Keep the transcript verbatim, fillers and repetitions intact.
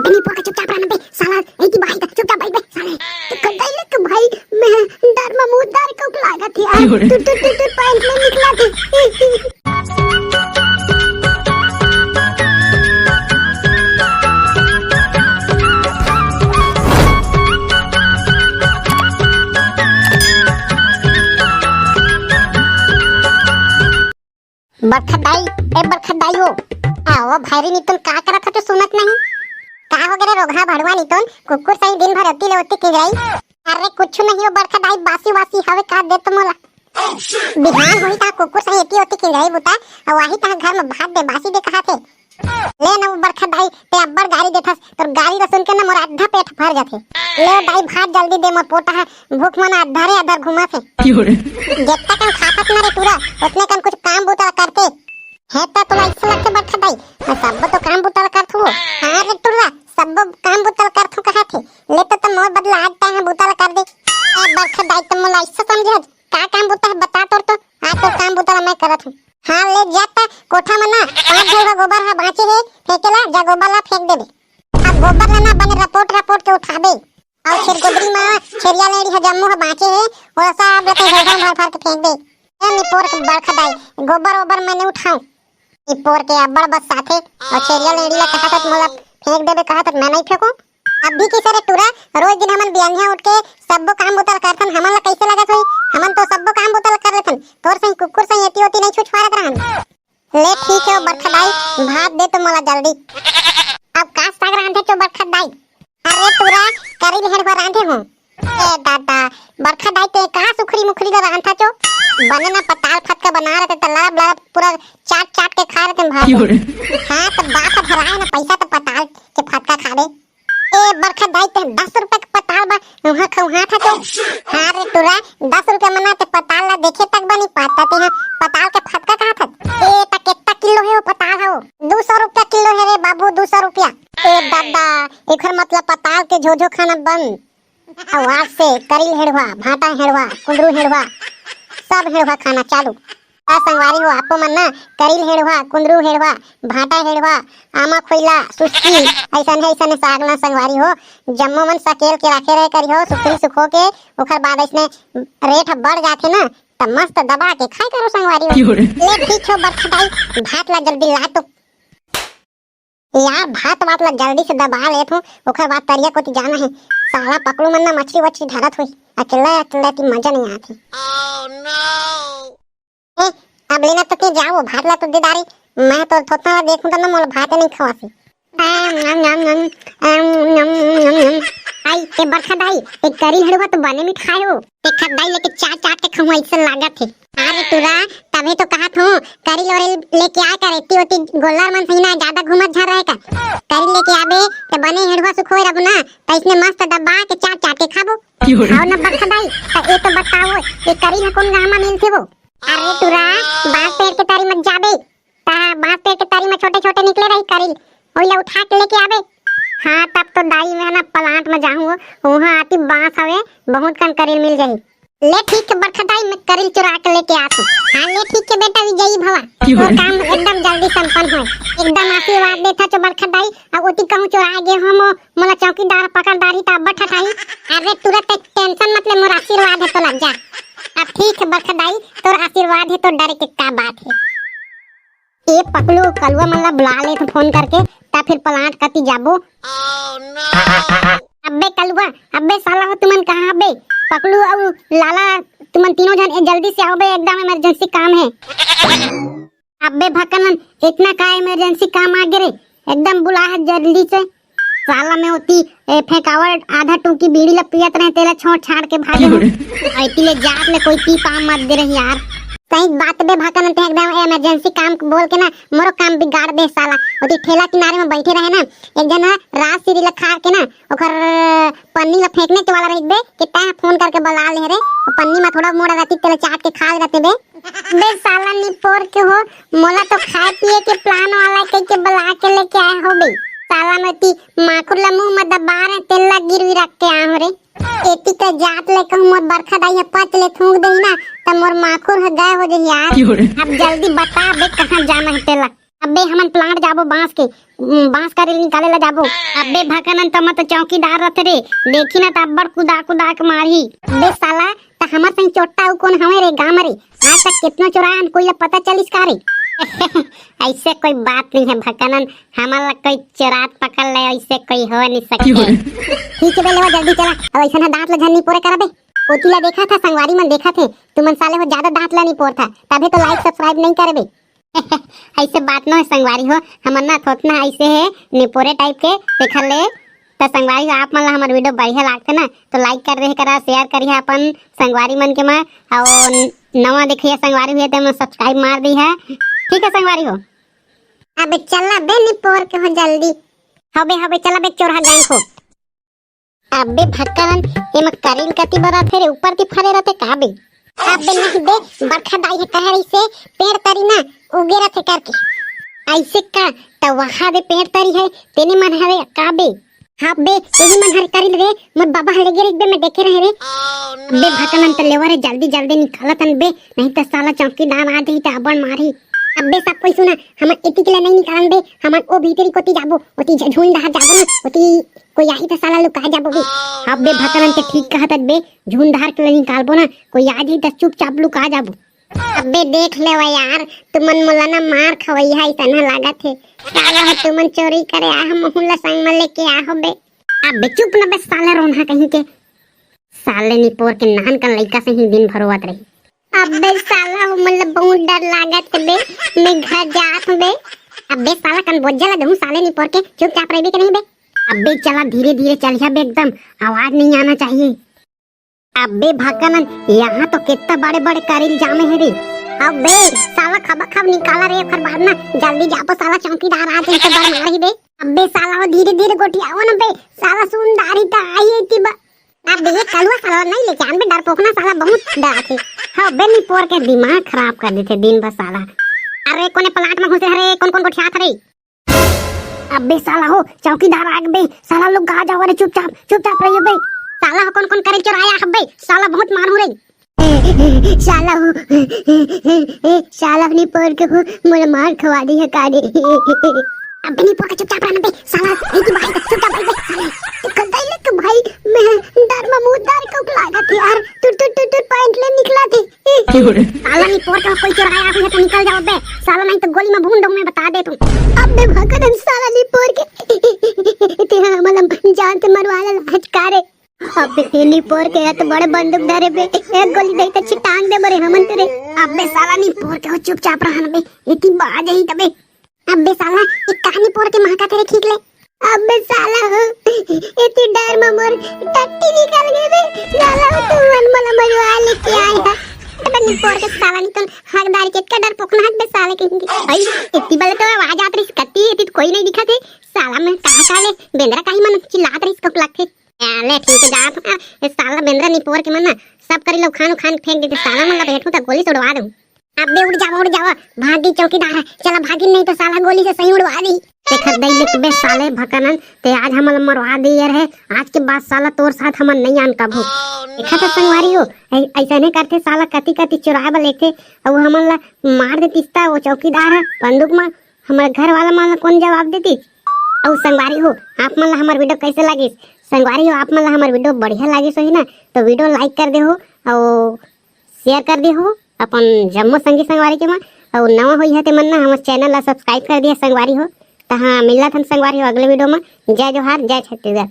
ए निपोर के, चुपचाप रह ना बे, साला, ए की भाई का, चुपचाप बैठ बे, साले। तो कतई ले के भाई, मैं डर में मुंह डर के लागत हे यार। क्यों रे? टुट, टुट, टुट, टुट, पैंट में निकला थे। बरखा दाई, ए बरखा दाई हो। आओ भैरी नितुन, का करत हचो, सुनत नहीं? का हो गे रे रोगहा भड़वा नितुन, कुकुर सही दिन भर एती ले ओती किंजरई। अरे कुछु नहीं हो बरखा दाई, बासी वासी हवे का दे तो मोला। बिहान होही ता कुकुर सही एती ओती किंजरई बुता, अउ आही ता घर में भात दे, बासी दे कहा थे। ले ना वो बरखा दाई, ते अब्बड़ गारी देथस, तोर गारी ला सुन के ना मोर आधा पेट भर जाथे। ले दाई भात जल्दी दे, मोर पोटा ह भूख मन आधा रे आधा घूमत हे। क्यों रे? जतका कन खाथस ना रे टुरा, ओतने कन कुछ काम बूता करते। हे त तोला अइसे लगथे बरखा दाई, मैं सब्बो तो काम बूता करथों। हाँ रे टुरा, सब्बो काम बूता करथों कहा थे। ले तो, तो मोर बदला आज तैं ह बूता कर दे। ए बरखा दाई, तो मोला अइसे समझे हस, का काम बूता हे बता तोर तो, आज तोर काम बूता ला मैं करत हूँ। हाँ, ले जा त कोठा म ना, पाँच झउरा गोबर ह बाँचे हे, फेंके ला, जा गोबर ला फेंक देबे। अब गोबर ला ना बने रपोट रपोट के उठाबे। अउ फेर गोदरी म छेरिया लेड़ी ह जम्मो ह बाँचे हे, ओला सब ला तैं झउरा म भर भर के फेंक दे। ए निपोर के बरखा दाई, गोबर ओबर मैं नइ उठाऊं। निपोर के अब्बड़ बस्साथे, अउ छेरिया लेड़ी ला कहत हस मोला फेंक देबे कहत हस, मैं नइ फेंकूं। अभी कइसे रे टुरा, रोज दिन हमन बियनिया उठ के सब्बो काम बुता ल करथन, हमन ला कइसे लगत होही? हमन तो सब्बो काम बुता ल कर लेथन, तोर सही कुकुर सही एती ओती नइ छुछवारत रहन। ले ठीक हे ओ बरखा दाई, भात दे तो मोला जल्दी। अब का साग रांधे चो बरखा दाई? अरे टुरा, करिल हेड़वा रांधे हों। ए दादा, बरखा दाई ते का सुखरी मुखरी ला रांधथस चो? बने ना पताल फतका बना रहे त लड़ब लड़ब पूरा चाट चाट के खा रहे भात। क्यों रे? हाँ, त बात ह धराए ना, पैसा त पताल के फतका खाबे। ए बरखा दाई, ते दस रुपया के पताल बा, उहाँ खउहाथस चो। हाँ रे टुरा, दस रुपया म ना ते पताल ला देखे तक बा नइ पाता, ते ह पताल के फतका खाथस। ए त केतना किलो हे वो पताल हो? दू सौ रुपया किलो हे रे बाबू, दू सौ रुपया। ए दादा, एकर मतलब पताल के झोझो खाना बंद। अउ आज से करिल हेड़वा, भांटा हेड़वा, कुंदरू हेड़वा, सब हेड़वा खाना चालू। आ संगवारी हो, आपो मन ना करिल हेड़वा, कुंदरू हेड़वा, भांटा हेड़वा, आमा खोइला, सुस्ती, अइसन हे, अइसन हे साग ला संगवारी हो, जम्मो मन सकेल के राखे रहे करिहो, सुखरी सुखो के, ओकर बाद अइसने रेट ह बढ़ जाथे ना, त मस्त दबा के खाए करो संगवारी हो। क्यों रे? ले ठीक हो बरखा दाई, भात ला जल्दी ला तो। यार, भात वात ला जल्दी से दबा लेत हूँ, ओकर बाद तरिया कोती जाना हे। साला पकलू मन ना मछरी वछरी धरत होही, अकेल्ला अकेल्ला की मजा नइ आत हे। ए, अब लेना तो के जाओ, भात ला तो दे डारे, मैं तो थोथना ला देखूं त ना मोला भात नइ खवासी। आम, आम, आम, आम, आम, आम, आम, आम। आई, ए बरखा दाई, ए करिल हेड़वा तो बने मिठाय हो। ते खद्दाई लेके चाट चाट के खउहा अइसन लागत हे। अरे टुरा, तभे तो कहत हूँ, करिल ओरिल लेके आए कर, एती ओती गोल्लर मन सही ना, जादा घूमत झन रहे कर। करिल लेके आबे, ते बने हेड़वा सुखोए रबो ना, त अइसने मस्त दबा के चाट चाट के खाबो। क्यों रे? खाओ ना बरखा दाई, त ए तो बताओ, ए करिल ह कोन गाँव म मिलथे वो? अरे टुरा, बांस पेड़ के तरी मत जाबे, ता बांस पेड़ के तरी में छोटे-छोटे निकले रही करिल, ओइला उठा के लेके आबे। हाँ, तब तो दाई मैं ना प्लांट में जाहूँ, उहाँ आती बांस हवे, बहुत कन करिल मिल जाही। ले ठीक हे बरखा दाई, मैं करिल चुरा के लेके आत हूँ। हाँ, ले ठीक हे बेटा, विजयी भवा। तोर काम एकदम जल्दी संपन्न होय। एकदम आशीर्वाद देथस चो बरखा दाई, अब ओती कहूँ चुरा गे हो मो, मोला चौकीदार पकड़ डारही त अब्बड़ ठठाही। अरे टुरा, ते टेंशन मत ले, मोर आशीर्वाद हे तोला, जा। अब ठीक हे बरखा दाई, तोर आशीर्वाद हे तो डरे के का बात हे। ए पकलू, कलुआ मन ला बुला ले तो फोन करके, त फिर प्लांट कती जाबो। अब्बे कलुआ, अब्बे साला हो, तुमन कहाँ अब्बे? पकलू अउ लाला, तुमन तीनों झन ए जल्दी से आओ बे, एकदम इमरजेंसी काम हे। अब्बे भकनन, इतना का इमरजेंसी काम आ गे रे? एकदम बुला हे जल्दी से। साला मैं ओती, ए, फेंकावट आधा टूकी बीड़ी ला पियत रहे, तेला छोड़ छाड़ के भागे हूँ। अइती ले जात ले कोई पी पाम मत दे रही यार। सही बात बे भकनन, ते एकदम इमरजेंसी काम बोल के ना मोरो काम बिगाड़ दे साला। ओती ठेला किनारे में बैठे रहे ना, एक झन ह राजश्री ला खा के ना ओकर पन्नी ला फेंकने के वाला रहित बे, कि तैं फोन करके बला ले रे, पन्नी में थोड़ा मोड़ा रहती, तेला चाट के खा ले रहते बे। बे साला निपोर के हो, मोला तो खाए पिए के प्लान वाला कह के बला के लेके आए हो बे। साला मैं ती माखुर ला मुंह में दबा रहे, तेल ला गिरवी रख के आए हो रे। एती का जात ले कहूँ मोर बरखा दाई ह पच ले थूक देही ना, त मोर माखुर ह गाय हो जाही यार। अब जल्दी बता बे, कहाँ जाना हे तेला? अबे हमन प्लांट जाबो बांस के, उम, बांस का रेल निकाले ला जाबो। अबे भकनन त मत चौकीदार रथे रे, देखी ना त अब्बड़ कुदा कुदा के मारही। अबे साला, त हमर संग चोट्टा अउ कोन हवे रे गांव रे? आज तक कितनो चोरायन, कोई ला पता चलिस का रे? ऐसे कोई बात नहीं है भकनन, हमन ला कोई चोरात पकड़ ले, ऐसे कोई हो नहीं सकते। ठीक है बे, लेवा जल्दी चला, अब ऐसा ना दांत ला झन निपोरे करबे। ओती ला देखा था, संगवारी मन देखा थे, तुमन साले हो ज्यादा दांत ला निपोर था, तभे तो लाइक सब्सक्राइब नहीं करबे। ऐसे बात न है संगवारी हो, हमर ना थोथना ऐसे है निपोरे टाइप के, देखा ले। तो संगवारी हो, आप मन ला हमर वीडियो बढ़िया लागथे ना, तो लाइक कर रहे करा, शेयर करिए अपन संगवारी मन के मा, और नवा देखिए संगवारी हुए तो सब्सक्राइब मार दी है। ठीक है संगवारी हो, अबे चला बे निपोर के हो जल्दी। हबे हबे चला बे चोरहा गैंग हो। अबे भक्करन, एमा करीन कति बर आथे रे, ऊपर ती फरे रथे का बे? अबे नहीं बे, बरखा दाई हे कहे रहिसे, पेड़ तरी ना उगे रथे करके। ऐसे का, त वहा दे पेड़ तरी है, तेने मन हरे का बे? हाँ बे, यही मन हर करीन रे, मोर बाबा हरे गिर बे, मैं देखे रहे रे। अबे भक्करन त लेवा रे, जल्दी जल्दी निकालत हन बे, नहीं त साला चौकीदार आ जाही त अबड़ मारही। अबे सब कोई सुना, हमन एती के लिए नहीं निकालन बे, हमन ओ भीतरी कोती जाबो, ओती झ-, झुंड डहर जाबो ना, ओती कोई आही त साला लुका जाबो बे। अबे भक्करन ते ठीक कहत हस बे, झुंड डहर के ले निकालबो ना, कोई आ जाही त चुपचाप लुका जाबो। अबे देख लेवा यार, तुमन मोला ना मार खवइहा अइसन ह लागत हे। साला हो तुमन चोरी करे आ हो, महूं ला संग म लेके आ हो बे। अबे चुप ना बे साले रोनहा कहीं के। साले निपोर के नान कन लइका से ही दिन भर रोवत रही। अबे साला हो, मोला बहुत डर लागत हे बे, मैं घर जात हूँ बे। अबे साला कन बोझा ला दहूँ साले निपोर के, चुपचाप रहिबे के नहीं बे? अबे चला धीरे धीरे चलिहा बे, एकदम आवाज नहीं आना चाहिए। अबे भक्कनन, यहाँ तो कितना बड़े बड़े करील जामे हे रे। अबे साला खबा खब निकाला रे, ओकर बाद ना जल्दी जाबो साला चौकीदार आ जाही त बड़ मारही बे। अबे साला हो धीरे धीरे गोठियाओ ना बे, साला सुनदारी त आई है तिबा। अबे ये कलुआ साला नहीं लेके आन बे, डरपोकना साला बहुत डराथे। हाँ बे निपोर के दिमाग खराब कर देथे दिन भर साला। अरे कोने प्लाट में घुसे हरे, कौन कौन गोठियात हरे? अबे साला हो, चौकीदार आ गे बे, साला लुका जावा रे, चुपचाप, चुपचाप रहियो बे। साला हो, कौन कौन करील चोराया हबे, साला बहुत मारहूं रे। साला हो, साला अपनी पोर के हो, मोला मार खवा दी है का रे। अबे निपोर के चुपचाप रहना बे, साला, नहीं तो भाई, चुपचाप भाई बे, साला। तो कल दाई ले तो भाई, मैं डर में मुंह डर को लागत यार, तुर तुर तुर तुर पैंट ले निकला थे। साला निपोर के कोई चोराया हुई है तो निकल जाओ बे। साला नहीं तो गोली में भून दूं मैं, बता दे तू। अबे भक्कन साला निपोर के। तेरा मतलब जान से मरवा ला लाज का रे। अबे निपोर के तो बड़े बंदूक धरे बे। एक गोली दे तो छिटांग दे बरे हमन तेरे। अबे साला निपोर के हो चुपचाप रहा ना बे। इतनी बाज ही तबे। अबे साला, ये कहानी पोर के महका तेरे खींच ले। अबे साला हो, इतनी डर में मोर टट्टी निकल गई बे। साला हो, तू मन मला मरवा लेके आया। अबे निपोर के साला नहीं तो हकदार के का डरपोकना हक बे साले कहीं के। भाई, इतनी बले तो आवाज आत रही कत्ती, इतनी तो कोई नहीं दिखा थे। साला मैं कहा साले, बेंदरा कहीं मन चिल्लात रही इसको लगते। ले ठीक है, जात हूँ। ए, साला बेंदरा निपोर के मन ना, सब करी लो खान उखान फेंक देते। साला मन ला बैठूं तो गोली से उड़वा दूं। अबे उड़ जावा, उड़ जावा, भागी चौकीदार है, चला भागी, नहीं तो साला गोली से सही उड़वा दी। देखा दई ले बे साले भकनन, ते आज हमन मरवा दे यार है। आज के बाद साला तोर साथ हमन नहीं आन कभू। देखा था संगवारी हो, ऐ-, ऐसा नहीं करते साला, कति कति चुराए बर लेते, अब हमन ला मार देतिस ता वो चौकीदार है बंदूक में, हमर घर वाला मन ला कौन जवाब देतिस? अउ संगवारी हो, आप मन ला हमर वीडियो कैसे लागिस? संगवारी हो, आप मन ला हमर वीडियो बढ़िया लागिस होही ना, तो वीडियो लाइक कर दे हो अउ शेयर कर दे हो अपन जम्मो संगी संगवारी के मन। अउ नवा होई है ते मन ना हमर चैनल ला सब्सक्राइब कर दिया संगवारी हो। त हाँ, मिलत हन संगवारी हो अगले वीडियो में। जय जोहार, जय छत्तीसगढ़।